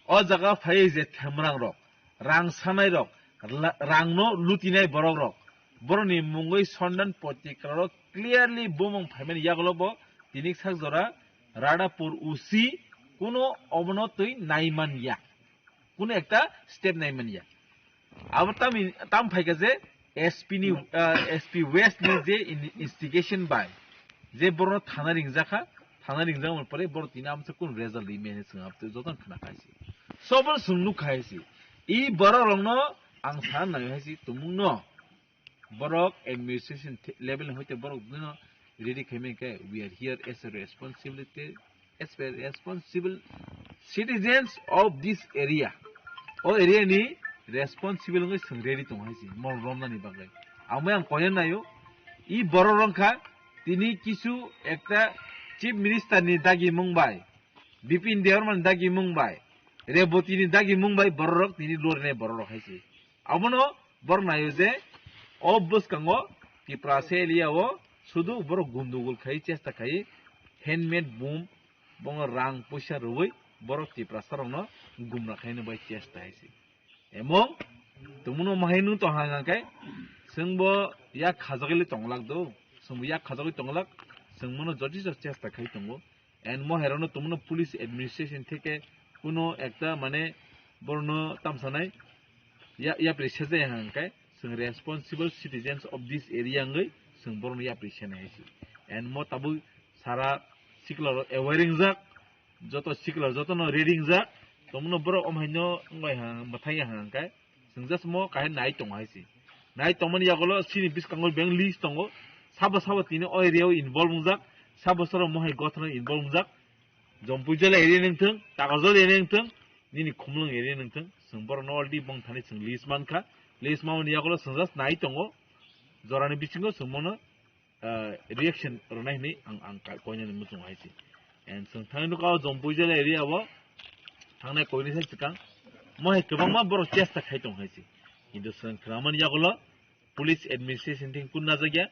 o jaga phai je themrang rok, rang sanai rok, la-, rang no lutinai borok rok, borok ni mungwi Sondan Potrika rok clearly bumung phaimani yagulo bo tini sak jora Radhapur O C kuno obono twi naiman ya. Kunu ekta step nai manya. Abo tamo, tamo phaikha je S P ni, ah, S P West ni je in-, instigation bai je borokno thana ringjakha, thana ringjakmani pore borok tini amsa kunu result ri manya hinwi chwng abo jotono khna khai se. Sobo chwng nuk khai se. I borok rokno ang sana nai hai se tumung no. Borok administration th-, level ni hoite borok bino ready khaimai khe, we are here as a responsibility, as a responsible citizens of this area. O area ni responsible wngwi chwng ready tongo hai se, mol romnani bagwi. Amo ang koina naio, i borok rok kha, tini kisu ekta chief minister ni dagi mung bai, Bipin Debbarma ni dagi mung bai, Reboti ni dagi mung bai borok rok tini lornai borok rok hai se. Abono borok naio je o bwskango Tiprasa area o sudu borok gundugul khai chesta khai handmade bomb bongo rang puisa rwui borok Tiprasa rokno gumra khaina bai chesta hai se. Emong tumuno mahai nung tong hang hang khe chwngbo yak khajagwi tonglak do, chwngbo yak khajagwi tonglak, chwng mono jotijo chesta khai tongo. And mo herano tumuno police administration theke kuno ekta mane borno tamsanai ya, yapri sejai hang khe chwng responsible citizens of this area wngwi chwng borno yapri senai hai se. And mo tabuk sara sikla rok aware wngjak, joto sikla jotono ready wngjak, tongmano borok omhaino wngbai ha, mwthai ya hwnkhe, chwng just mo kahai nai tongo hai se. Nai tongmani yagulo chini bwskango beng list tongo, sabo sabo tini o area o involve wngjak, sabo sabo mohai gothana involve wngjak, Jompui jela area nungthung, Takarjala area nungthung, nini Khumlwng area nungthung, chwng borokno already bongthani chwng list mankha, list mamani yagulo chwng just nai tongo, jorani bisingo chwng mono ah, reaction rwnai hinwi ang, ang ka-, koinani muchungo hai se. And chwng thangwi nukha o Jompui jela area o thangnai koinwi sai swkang. Mo hai kwbangma borok chesta khai tong hai se. Kintu chwng khwnamani yagulo police administration thing kun najakya.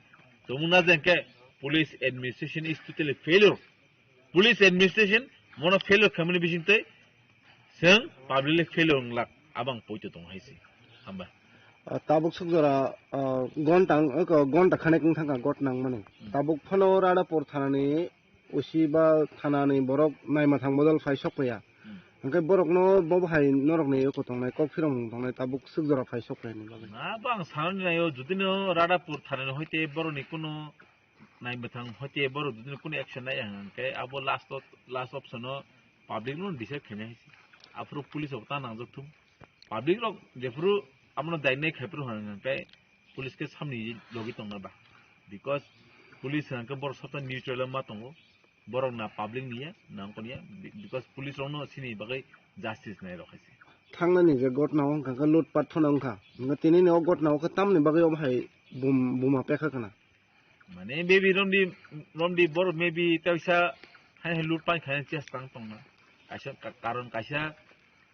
Chwng najakya khe police administration is totally failure. Police administration mono failure khaimani bisingtwi chwng publicly failure wnglak, abang poito tong hai se. Hambai. Ah, tabuk sukjora, ah, gonta, gonta khanek wng thangkha got nangmani. Hmm. Tabuk phano Radhapur thanani O C ba thanani borok naima thang bodol phai sok paiya. Hmm. Hwnkhe borokno bo bahai norokni eko tongnai, kok phirong tongnai, tabuk sukjora phai sok paiya ni bagwi. Abang sanani naio, judino Radhapur thanani hoite borokni kuno naimwthang hoite borok judino kunu action naiya hwnkhe abo last o, last option o public no decide khainai hai se. Aphuru police rok ta nangjak thung. Public rok jephuru abono dainai khaiphuru hwnkhe police khe samni logi tongna ba. Because police hwnkhe borok soto neutral ma tongo. Borok na public niya, na wngkon ya. Because police rokno sini bagwi justice nai rok hai se. Thangnani je gotna o hwnkha khe lutpat phano wngkha. Hwnkhe tini ni o gotna o khe tamni bagwi obo hai bum-, buma pekha khna. Mane maybe romdi, romdi borok maybe ta bisa hai hai loot pai khai chest tang tongna. Kaisa ka-, karon kaisa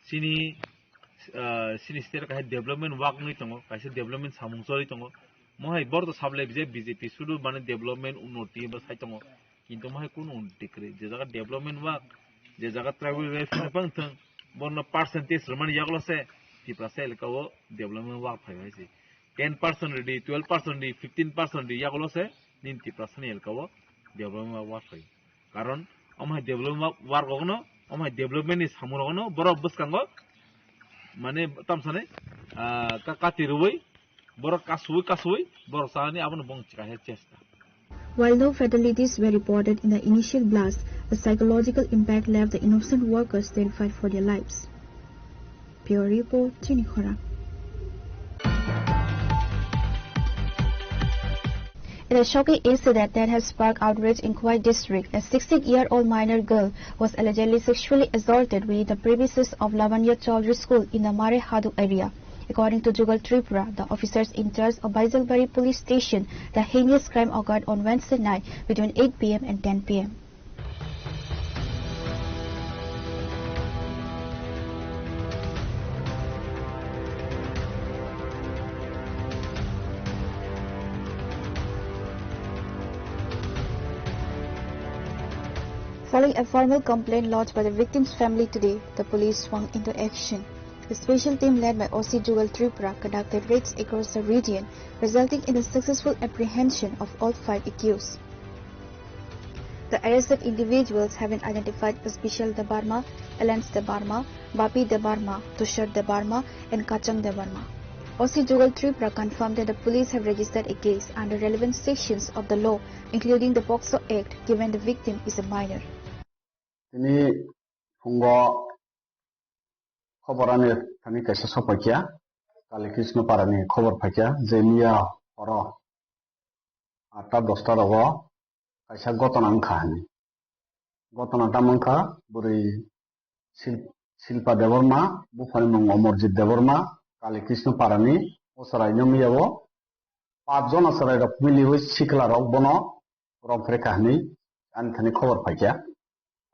sini, ah, sini state kaisa development work wngwi tongo, kaisa development samung choli tongo. Mohai borok to sablai B J P sudu mane development unnoti ba sai tongo. Kintu mohai kunu unnoti kwrwi. Je jaga development work, je jaga tribal welfare bang thang, borno percentage rwmani yagulo se Tiprasa elaka o development work phai hai se. Ten percent rwdi, twelve percent rwdi, fifteen percent rwdi, yagulo se nini Tiprasani elaka o development work phai. Karon omo hai development work rokno, omo hai development ni samung rokno borok bwskango mane tamsani, ah, ka-, kati rwui borok kasui kasui borok chani abono bong chika he chesta. While no fatalities were reported in the initial blast, the psychological impact left the innocent workers terrified for their lives. Bureau Report, Chini Khorang. In a shocking incident that has sparked outrage in Khowai district, a sixteen-year-old minor girl was allegedly sexually assaulted within the premises of Lavanya Chaudhary School in the Mare Hadu area. According to Jugal Tripura, the officers in charge of Baijalbari Police Station, the heinous crime occurred on Wednesday night between eight P M and ten P M. Following a formal complaint lodged by the victim's family today, the police swung into action. The special team led by O C Jugal Tripura conducted raids across the region, resulting in the successful apprehension of all five accused. The arrested individuals have been identified as Bishal Debbarma, Alens Debbarma, Bapi Debbarma, Tushar Debbarma, and Kachang Debbarma. O C Jugal Tripura confirmed that the police have registered a case under relevant sections of the law, including the POCSO Act, given the victim is a minor. Tini phungo khobor ani thani kaisa sokphaikha, Kali Krishna Parani khobor phaikha je miya horo atta dosta rogo kaisa gotona wngkha hinwi. Gotona tamo wngkha bwrwi Sil-, Silpa Debbarma, buphani mung Omorjit Debbarma, Kali Krishna Parani, o chwraino miyao paanch jona chwrairok miliwi siklarok bono romphrekha hinwi ani thani khobor phaikha.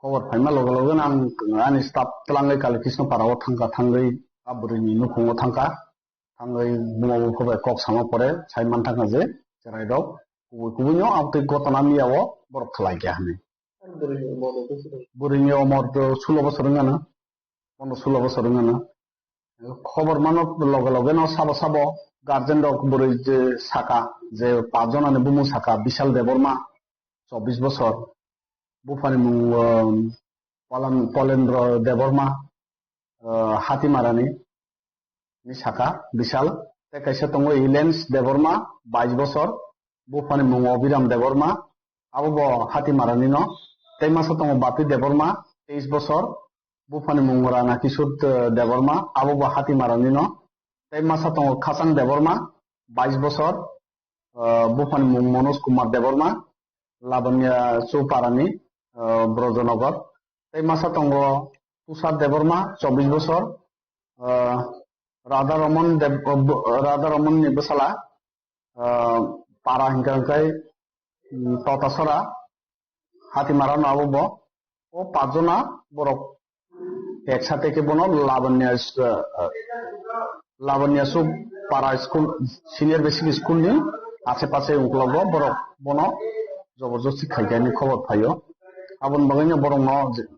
Khobor phaima loge loge no ang ani staff twlangwi Kali Krishna Parao thangkha, thangwi a bwrwini nukhungo thangkha. Thangwi buma bupha bai kok sama pore sai manthangkha je chwrairok kubui kubui no amtwi gotona miyao borok khlaikha hinwi. Bwrwini umor to sulo bosor wngano, pondro sulo bosor wngano. Khobor mano loge loge no sabo sabo guardian rok bwrwi je saka je paanch jonani bumung saka Bishal Debbarma, chobbish bosor, buphani mung, um, Polan-, Polendro Debbarma, uh, Hatimarani ni saka Bishal, tei kaisa tongo Ilens Debbarma, bais bosor, buphani mung Obiram Debbarma, abo bo Hatimarani no, tei masa tongo Bati Debbarma, teis bosor, buphani mung Rana Kishore, uh, Debbarma, abo bo Hatimarani no, tei masa tongo Khasang Debbarma, bais bosor, uh, buphani mung Manoj Kumar Debbarma, Labanya Chouparani, uh, Brojanagar. Tei masa tongo Tushar Debbarma, chobbish bosor, uh, Radha Ramon Deb-, uh, Radha Ramon ni bwsala, uh, para hinkha hinkhe, um, Totasora, Hatimarano abo bo. O paanch jona borok ek sate khe bono Labanya, uh, Labanya Chowk para school, senior basic school ni ache pache ungklogo borok bono joborjosti khaikha hinwi khobor phaio. Aboni bagwino borokno je-,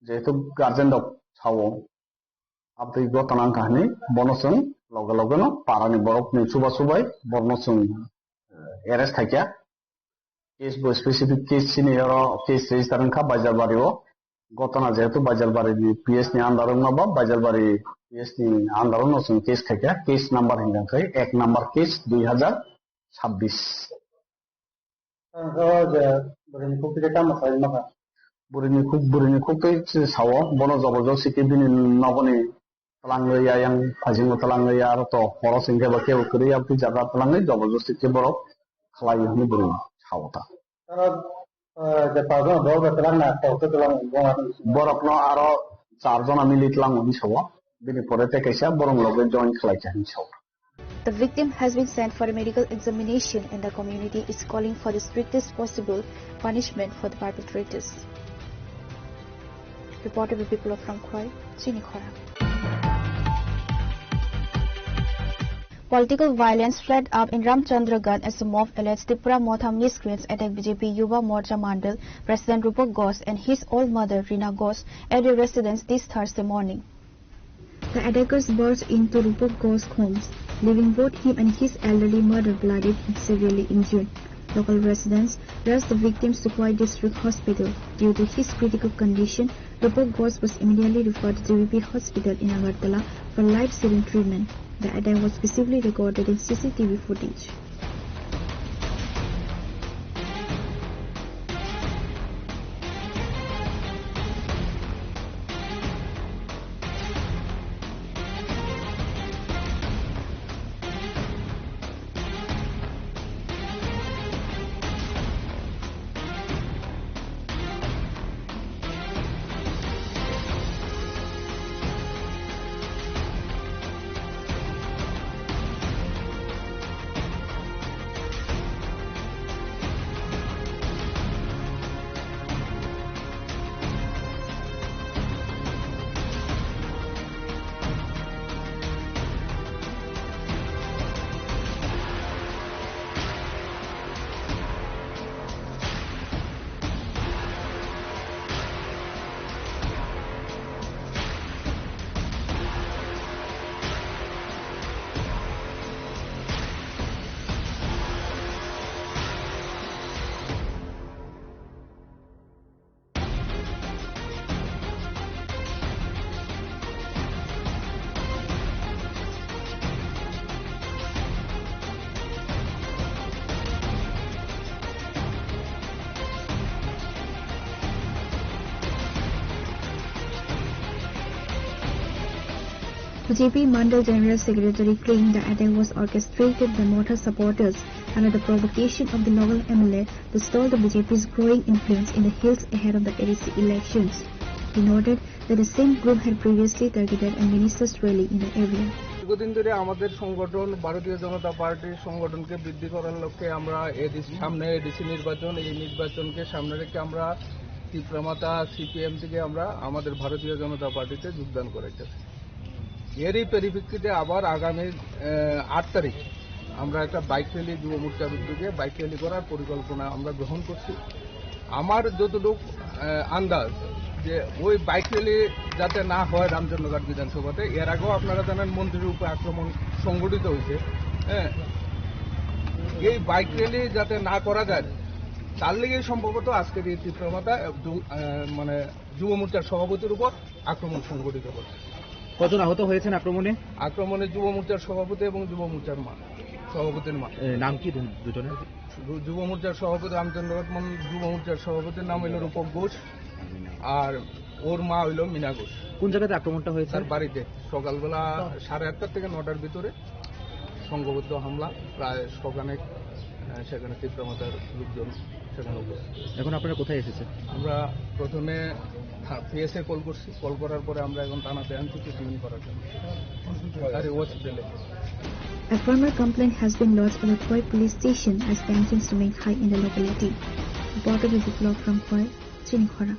jehetu guardian rok sao, aboni gotona wngkha hinwi bono chwng loge loge no para ni borok ni chuba chubai borokno chwng, eh, arrest khaikha. Case bo specific case sini oro case register wngkha Baijalbari o. Gotona jehetu Baijalbari ni P S ni under wngma ba Baijalbari P S ni under no chwng case khaikha, case number hinkha khe ek number case dui hajar chabbish. Ang khe o je bwrwini khukti khe tamo sai ma kha? Bwrwini khuk-, bwrwini khukti se sao, bono joborjosti khe bini nogoni twlangwi ya, yang phaijingo twlangwi ya, aro to horo chwng khe ba kebo kwrwi ya, bwtwi jaga twlangwi joborjosti khe borok khlai hwnwi bwrwi sao ta. Aro, eh, je paanch jona borok bai twlang na, kok khe twlang bo ma tong. Borokno aro char jona mili twlango hinwi sao, bini pore tei kaisa borok loge join khlai kha hinwi sao. The victim has been sent for a medical examination and the community is calling for the strictest possible punishment for the perpetrators. Reporter Biplab from Khwai, Chini Khorang. Political violence flared up in Ramchandragarh as a mob alleged Tipra Motha miscreants attacked B J P Yuva Morcha Mandal President Rupak Ghosh and his old mother Rina Ghosh at their residence this Thursday morning. The attackers burst into Rupak Ghosh's homes, leaving both him and his elderly mother bloodied and severely injured. Local residents rushed the victims to Khwai District Hospital. Due to his critical condition, Rupak Ghosh was immediately referred to G B P Hospital in Agartala for life-saving treatment. The attack was visibly recorded in C C T V footage. B J P Mandal General Secretary claimed the attack was orchestrated by Motha supporters under the provocation of the local M L A to stall the B J P's growing influence in the hills ahead of the A D C elections. He noted that the same group had previously targeted a minister's rally in the area. দীর্ঘদিন ধরে আমাদের সংগঠন ভারতীয় জনতা পার্টির সংগঠনকে বৃদ্ধি করার লক্ষ্যে আমরা এডিসি সামনে এডিসি নির্বাচন, এই নির্বাচনকে সামনে রেখে আমরা তিপ্রামাতা সিপিএম থেকে আমরা আমাদের ভারতীয় জনতা পার্টিতে যোগদান করাইতেছি। এরই পরিপ্রেক্ষিতে আবার আগামী আহ, আট তারিখ আমরা একটা বাইক র্যালি, যুব মোর্চার উদ্যোগে বাইক র্যালি করার পরিকল্পনা আমরা গ্রহণ করছি। আমার যতটুকু আহ, আন্দাজ, যে ওই বাইক র্যালি যাতে না হয় রামচন্দ্রঘাট বিধানসভাতে, এর আগেও আপনারা জানেন মন্ত্রীর উপর আক্রমণ সংঘটিত হয়েছে। হ্যাঁ, এই বাইক র্যালি যাতে না করা যায়, তার লেগেই সম্ভবত আজকের এই তিপ্রামাতা আহ, যু- আহ, মানে যুব মোর্চার সভাপতির উপর আক্রমণ সংঘটিত করছে। কজন আহত হয়েছেন আক্রমণে? আক্রমণে যুব মোর্চার সভাপতি এবং যুব মোর্চার মা, সভাপতির মা। এ, নাম কি দু- দুজনের? যু- যুব মোর্চার সভাপতি রামচন্দ্র ঘাট মন-, যুব মোর্চার সভাপতির নাম হলো রূপক ঘোষ, আর ওর মা হইল মিনা ঘোষ। কোন জায়গাতে আক্রমণটা হয়েছে? তার বাড়িতে সকালবেলা সাড়ে আটটা থেকে নটার ভিতরে সংঘবদ্ধ হামলা, প্রায় শখানেক আহ, সেখানে তিপ্রামাতার লোকজন সেখানে উপস্থিত। এখন আপনারা কোথায় এসেছেন? আমরা প্রথমে পিএসএ কল করছি, কল করার পরে আমরা এখন থানাতে আনছি ট্রিটমেন্ট করার জন্য, গাড়ি হসপিটালে। A formal complaint has been lodged at the Khwai police station as tensions remain high in the locality. Reporter with the blog from Khwai, Chinikhora.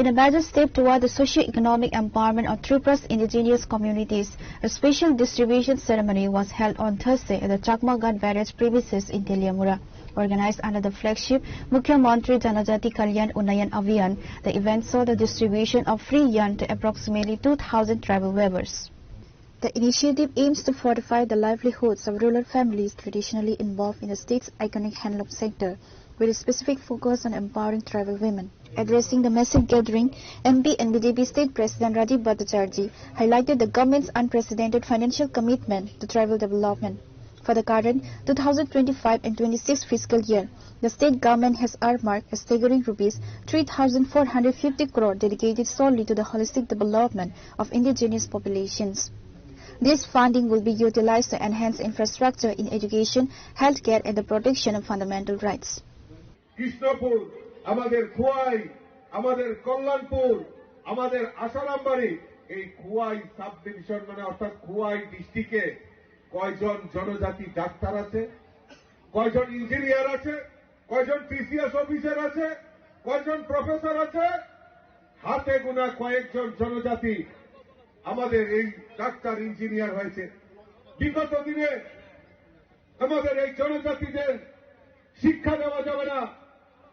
In a major step toward the socio-economic empowerment of Tripura's indigenous communities, a special distribution ceremony was held on Thursday at the Chakma Ghat Barrage premises in Teliamura. Organized under the flagship Mukhyamantri Janajati Kalyan Unnayan Abhiyan, the event saw the distribution of free yarn to approximately two thousand tribal weavers. The initiative aims to fortify the livelihoods of rural families traditionally involved in the state's iconic handloom sector, with a specific focus on empowering tribal women. Addressing the massive gathering, M P and B J P State President Rajiv Bhattacharjee highlighted the government's unprecedented financial commitment to tribal development. For the current two thousand twenty-five and twenty-six fiscal year, the state government has earmarked a staggering rupees three thousand four hundred fifty crore dedicated solely to the holistic development of indigenous populations. This funding will be utilized to enhance infrastructure in education, healthcare, and the protection of fundamental rights. Krishnapur, আমাদের খোয়াই, আমাদের কল্যাণপুর, আমাদের আশারামবাড়ি, এই Khowai sub division মানে অর্থাৎ খোয়াই ডিস্ট্রিক্টে কয়জন জনজাতি ডাক্তার আছে, কয়জন ইঞ্জিনিয়ার আছে, কয়জন টিসিএস অফিসার আছে, কয়জন প্রফেসর আছে? হাতে গোনা কয়েকজন জনজাতি আমাদের এই ডাক্তার ইঞ্জিনিয়ার হয়েছে। বিগত দিনে আমাদের এই জনজাতিদের শিক্ষা দেওয়া যাবে না।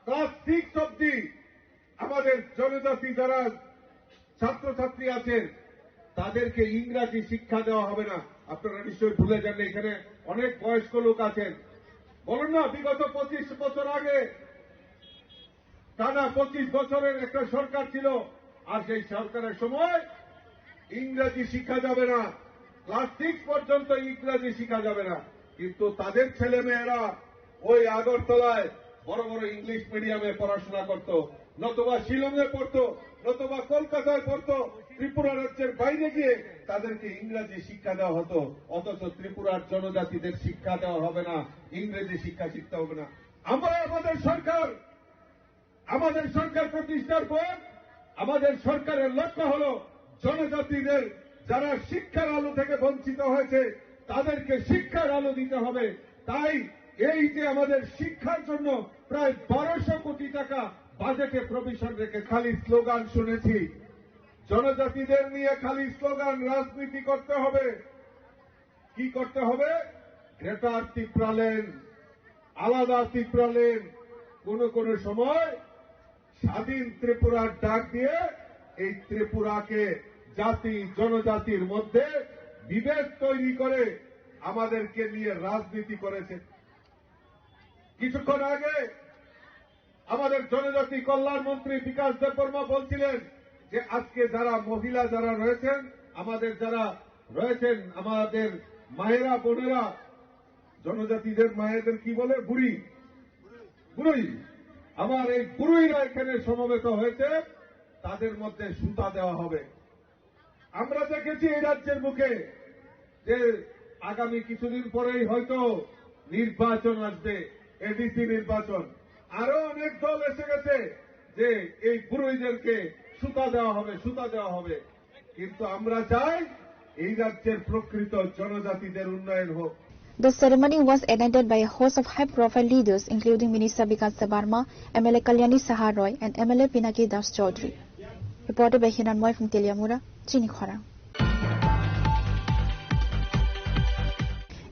ক্লাস সিক্স অবধি আমাদের জনজাতি যারা ছাত্রছাত্রী আছেন, তাদেরকে ইংরাজি শিক্ষা দেওয়া হবে না। আপনারা নিশ্চয়ই ভুলে যান না, এখানে অনেক বয়স্ক লোক আছেন। বলুন না, বিগত পঁচিশ বছর আগে টানা পঁচিশ বছরের একটা সরকার ছিল, আর সেই সরকারের সময় ইংরেজি শিক্ষা যাবে না, ক্লাস সিক্স পর্যন্ত ইংরেজি শিক্ষা যাবে না। কিন্তু তাদের ছেলে মেয়েরা ওই আগরতলায় বড় বড় ইংলিশ মিডিয়ামে পড়াশোনা করত, নতুবা শিলংয়ে পড়তো, নতুবা কলকাতায় পড়তো, ত্রিপুরা রাজ্যের বাইরে গিয়ে তাদেরকে ইংরেজি শিক্ষা দেওয়া হতো। অথচ ত্রিপুরার জনজাতিদের শিক্ষা দেওয়া হবে না, ইংরেজি শিক্ষা শিখতে হবে না। আমরা আমাদের সরকার আমাদের সরকার প্রতিষ্ঠার পর আমাদের সরকারের লক্ষ্য হলো জনজাতিদের, যারা শিক্ষার আলো থেকে বঞ্চিত হয়েছে, তাদেরকে শিক্ষার আলো দিতে হবে। তাই এই যে আমাদের শিক্ষার জন্য প্রায় বারোশো কোটি টাকা বাজেটে প্রভিশন রেখে খালি স্লোগান শুনেছি, জনজাতিদের নিয়ে খালি স্লোগান, রাজনীতি করতে হবে। কি করতে হবে? গ্রেটার তিপ্রাল্যান্ড, আলাদা তিপ্রাল্যান্ড, কোনো কোনো সময় স্বাধীন ত্রিপুরার ডাক দিয়ে এই ত্রিপুরাকে জাতি জনজাতির মধ্যে বিভেদ তৈরি করে আমাদেরকে নিয়ে রাজনীতি করেছে। কিছুক্ষণ আগে আমাদের জনজাতি কল্যাণ মন্ত্রী বিকাশ দেববর্মা বলছিলেন যে আজকে যারা মহিলা যারা রয়েছেন, আমাদের যারা রয়েছেন, আমাদের মায়েরা বোনেরা, জনজাতিদের মায়েদের কি বলে, বুড়ি, বুড়ি, আমার এই বুড়িরা এখানে সমবেত হয়েছে। তাদের মধ্যে সুতা দেওয়া হবে। আমরা দেখেছি এই রাজ্যের বুকে যে আগামী কিছুদিন পরেই হয়তো নির্বাচন আসবে, এডিসি নির্বাচন, আরো অনেক দল এসে গেছে যে এই বুড়োইদেরকে সুতা দেওয়া হবে, সুতা দেওয়া হবে। কিন্তু আমরা চাই এই রাজ্যের প্রকৃত জনজাতিদের উন্নয়ন হোক। The ceremony was attended by a host of high-profile leaders, including Minister Bikas Debbarma, M L A Kalyani Saha Roy, and M L A Pinaki Das Chaudhary. Reported by Hiranmoy from Teliamura, Chini Khorang.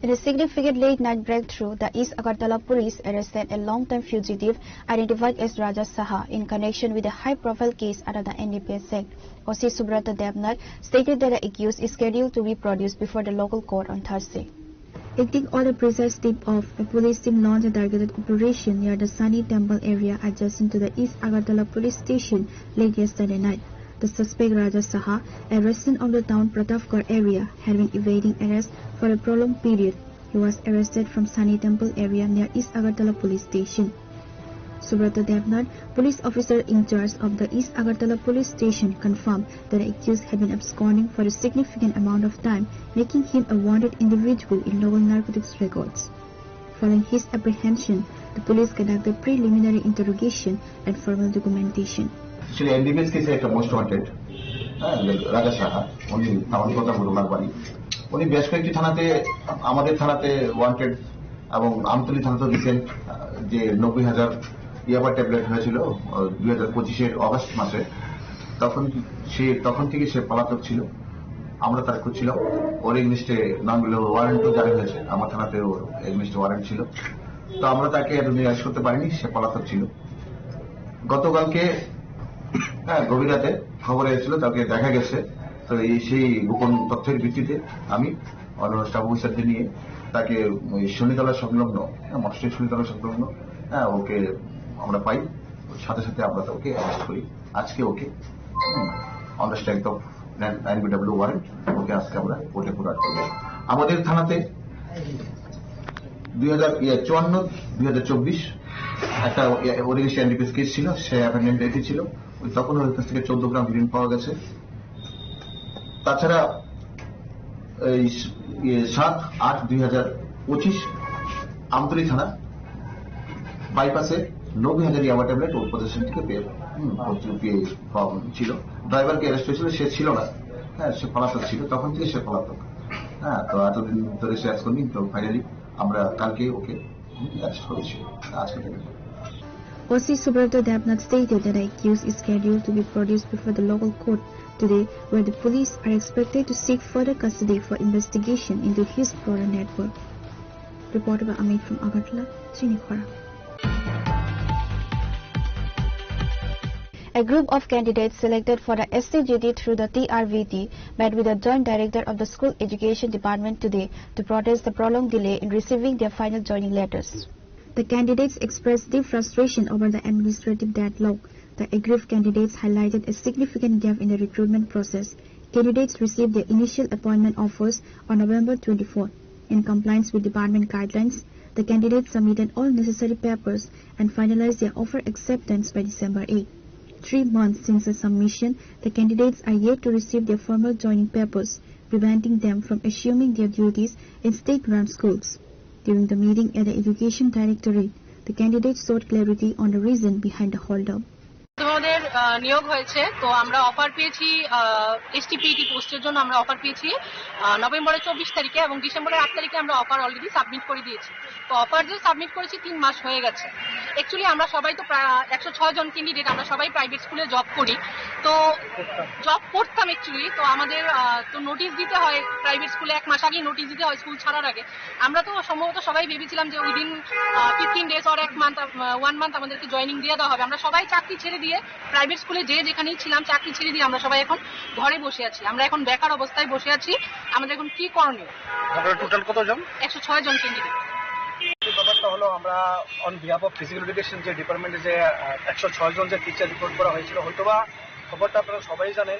In a significant late-night breakthrough, the East Agartala police arrested a long-time fugitive identified as Raja Saha in connection with a high-profile case under the N D P S Act. O C Subrata Debnath stated that the accused is scheduled to be produced before the local court on Thursday. Acting on a precise tip-off, a police team launched a targeted operation near the Sani Temple area adjacent to the East Agartala police station late yesterday night. The suspect, Raja Saha, a resident of the town Pratapgarh area, had been evading arrest for a prolonged period. He was arrested from Sani Temple area near East Agartala police station. Subrata Debnath, police officer in charge of the East Agartala police station, confirmed that the accused had been absconding for a significant amount of time, making him a wanted individual in local narcotics records. Following his apprehension, the police conducted preliminary interrogation and formal documentation. Actually, NDPS কেসে একটা most wanted, হ্যাঁ, রাজা সাহা, উনি তামানি কথা বলুন একবারই। উনি বেশ কয়েকটি থানাতে, আমাদের থানাতে ওয়ান্টেড এবং আমতলী থানাতে রিসেন্ট, আহ, যে নব্বই হাজার ইয়াবা ট্যাবলেট হয়েছিল, আহ, দুই হাজার পঁচিশের অগাস্ট মাসে, তখন সে, তখন থেকে সে পলাতক ছিল। আমরা তার খুঁজছিলাম, ওর এগেইনস্টে নন বেলেবল ওয়ারেন্টও জারি হয়েছে, আমার থানাতে ওর এগেইনস্টে ওয়ারেন্ট ছিল। তো আমরা তাকে এতদিন অ্যারেস্ট করতে পারিনি, সে পলাতক ছিল। গতকালকে, হ্যাঁ, গভীর রাতে খবর এসেছিল, তাকে দেখা গেছে। তো এই সেই গোপন তথ্যের ভিত্তিতে আমি অন্যান্য স্টাফ অফিসারদের নিয়ে তাকে ওই শনিতলা সংলগ্ন, হ্যাঁ, মঠশ্রী শনিতলা সংলগ্ন, হ্যাঁ, ওকে আমরা পাই। ওর সাথে সাথে আমরা তো ওকে অ্যারেস্ট করি। আজকে ওকে, হুম, on the strength of এনবিডব্লিউ ওয়ারেন্ট, ওকে আজকে আমরা কোর্টে প্রোডিউস করবো। আমাদের থানাতে দুই হাজার, ইয়ে, চুয়ান্ন, দুই হাজার চব্বিশ একটা, ইয়ে, ওর এগেইনস্টে এনডিপিএস কেস ছিল, সে অ্যাপয়েন্টমেন্ট রেডি ছিল, ওই তখন ওর কাছ থেকে চোদ্দ গ্রাম হিরোইন পাওয়া গেছে। তাছাড়া এই স-, ইয়ে, সাত আট দুই হাজার পঁচিশ আমতলী থানা বাইপাসে নব্বই হাজার ইয়াবা ট্যাবলেট ওর পজিশন থেকে পেয়ে, হুম, ওর পেয়ে পাওয়া ছিল। ড্রাইভারকে অ্যারেস্ট হয়েছিল, সে ছিল না, হ্যাঁ, সে পলাতক ছিল, তখন থেকে সে পলাতক। হ্যাঁ, তো এতদিন ধরে সে অ্যারেস্ট করিনি, তো ফাইনালি আমরা কালকে ওকে, হুম, অ্যারেস্ট করেছি, আজকে থেকে। O C Subrata Debnath stated that the accused is scheduled to be produced before the local court today, where the police are expected to seek further custody for investigation into his broader network. Reported by Amit from Agartala, Chini Khorang. A group of candidates selected for the S T G T through the T R V T met with the Joint Director of the School Education Department today to protest the prolonged delay in receiving their final joining letters. The candidates expressed deep frustration over the administrative deadlock. The aggrieved candidates highlighted a significant gap in the recruitment process. Candidates received their initial appointment offers on November twenty-fourth. In compliance with department guidelines, the candidates submitted all necessary papers and finalized their offer acceptance by December eighth. Three months since the submission, the candidates are yet to receive their formal joining papers, preventing them from assuming their duties in state-run schools. During the meeting at the Education Directorate, the candidates sought clarity on the reason behind the holdup. আমাদের, আহ, নিয়োগ হয়েছে, তো আমরা অফার পেয়েছি, আহ, এসটিপিটি পোস্টের জন্য আমরা অফার পেয়েছি, আহ, নভেম্বরের চব্বিশ তারিখে এবং ডিসেম্বরের আট তারিখে আমরা অফার অলরেডি সাবমিট করে দিয়েছি। তো অফার যে সাবমিট করেছি তিন মাস হয়ে গেছে। অ্যাকচুয়ালি আমরা সবাই তো প্রা-, একশো ছয় জন ক্যান্ডিডেট, আমরা সবাই প্রাইভেট স্কুলে জব করি। তো জব করতাম অ্যাকচুয়ালি, তো আমাদের, আহ, তো নোটিশ দিতে হয় প্রাইভেট স্কুলে, এক মাস আগেই নোটিশ দিতে হয় স্কুল ছাড়ার আগে। আমরা তো সম্ভবত সবাই ভেবেছিলাম যে উইদিন, আহ, ফিফটিন ডেজ অর এক মান্থ, আহ, ওয়ান মান্থ আমাদেরকে জয়েনিং দিয়ে দেওয়া হবে। আমরা সবাই চাকরি ছেড়ে দিয়ে প্রাইভেট স্কুলে যে যেখানেই ছিলাম, চাকরি ছেড়ে দিয়ে আমরা সবাই এখন ঘরে বসে আছি। আমরা এখন বেকার অবস্থায় বসে আছি। আমাদের এখন কি করণীয়? আপনারা টোটাল কতজন? একশো ছয় জন ক্যান্ডিডেট। এই ব্যাপারটা হলো, আমরা on behalf of physical education যে ডিপার্টমেন্টে যে, আহ, একশো ছয় জন যে টিচার রিক্রুট করা হয়েছিল, হয়তোবা খবরটা আপনারা সবাই জানেন।